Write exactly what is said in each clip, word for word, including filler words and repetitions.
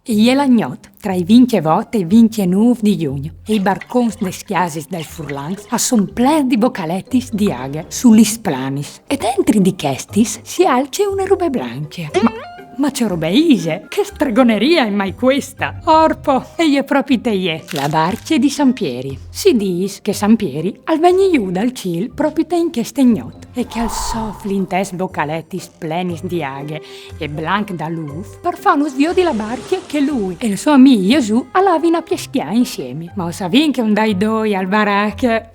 E je la gnot tra i vincjevot e i vincjenûf di Jugn, e i barcons des cjasis dai furlans a son plens di bocaletis di aghe su lis planis. E dentri di chestis si alce une robe blancje. Ma, ma ce robe ise? Ce stregonerie, e mai cuesta! Orpo, e je propit jê, la barcje di San Pieri. Si dîs che San Pieri al vegni jù dal cîl propit in cheste gnot e che al sofli in tes bocaletis plenis di aghe e blanc dal ûf par fânus viodi la barcje che lui e il so amì Jesù a lavin a pescjâ insiemi. Ma o savìn che un dai doi al barache.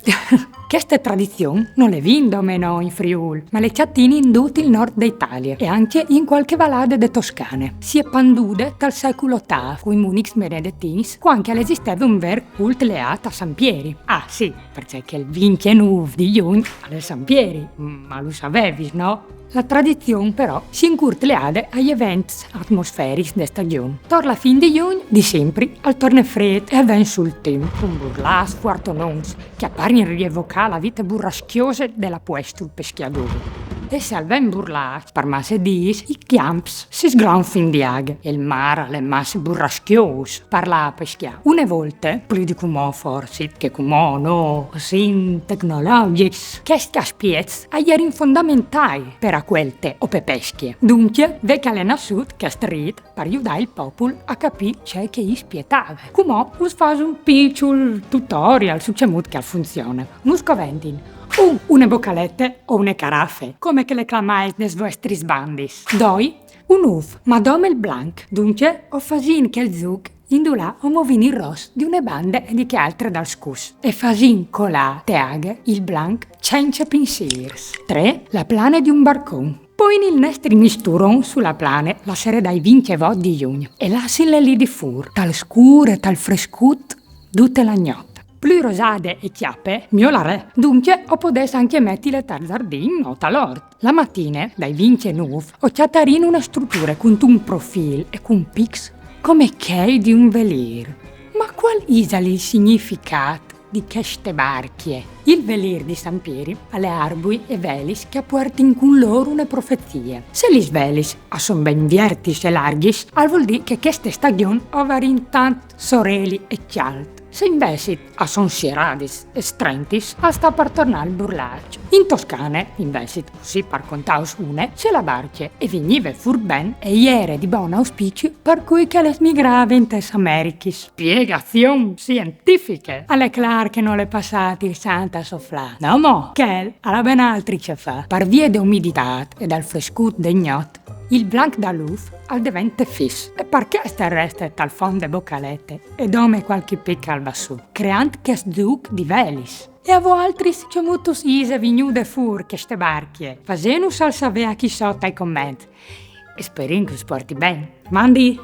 Cheste tradizion no le vin dome nô in Friûl, ma le cjatìn in dut il nord de Italie e ancje in cualchi valade de Toscane. Si è pandude tal secul otâf cui munics benedetins, cuant che al esisteve un vêr cult leât a San Pieri. Ah, sì, parcè che il vincjenûf di Jugn al è San Pieri, ma lu savevis, no? La tradizion, però, si è ancje leade ai events atmosferics de stagjon. Tor la fin di Jugn, di simpri, al torne frêt e al ven sul timp, cun burlâfs fuartonons, che a parin rievocâ la vite burascjose dal puestul pescjadôr. E se al ven burlâf par masse dîs, i cjamps si sgronfin di aghe, e il mâr al è masse burascjôs par lâ a pescjâ. Une volte, plui di cumò forsit, che cumò nô o sin tecnologjics, chescj aspiets a jerin fondamentâi pe racuelte o pe pescje. Duncje, ve che al è nassût chest rît par judâ il popul a capî ce che i spietave. Cumò us fâs un piçul tutorial su cemût che al funzione. Nus coventin un, une bocalete o une carafe, come che le clamais des vuestris bandis. Doi, un ûf, ma dome il blanc. Duncje, o fasìn chel zûc indulà o movìn il ros di une bande e di chê altre dal scus. E fasìn colâ te aghe il blanc cence pinsîrs. Trê, la plane di un barcon. Poìn il nestri misturon su la plane la sere dai vincjevot di Jugn e lassìnle li di fûr, tal scûr e tal frescut, dute la gnot. Plui rosade e cjape, miôr al è. Duncje, o podês ancje metile tal zardin o tal ort. La matine, dai vincjenûf, o cjatarìn une struture cuntun profîl e cun pics come chei di un velîr. Ma cuâl isal il significât di cheste barcje? Il velîr di San Pieri al è arbui e velis che a puartin cun lôr une profezie. Se lis velis a son ben viertis e largjis, al vûl dî che cheste stagjon o varìn tant soreli e cjalt. Se invezit a son sieradis e strentis, al sta par tornâ il burlaç. In Toscane, invezit, cussì par contâus une, se la barcje e vignive fûr ben, e jere di bon auspici par cui che le migrave intes Americhis. Spiegazion sientifiche! Al è clâr che nol è passât il sant a soflâ. No mo, chel al à ben altri ce fâ. Par vie de umiditât e dal frescut de gnot, il blanc dal ûf al devente fis. E par chest al reste tal font de bocalete e dome cualchi pic al va sù, creant chest zûc di velis. E a voaltris, cemût us ise vignude fûr cheste barcje? Fasênusal savê chi sot tai coments. E sperìn che us puarti ben. Mandi!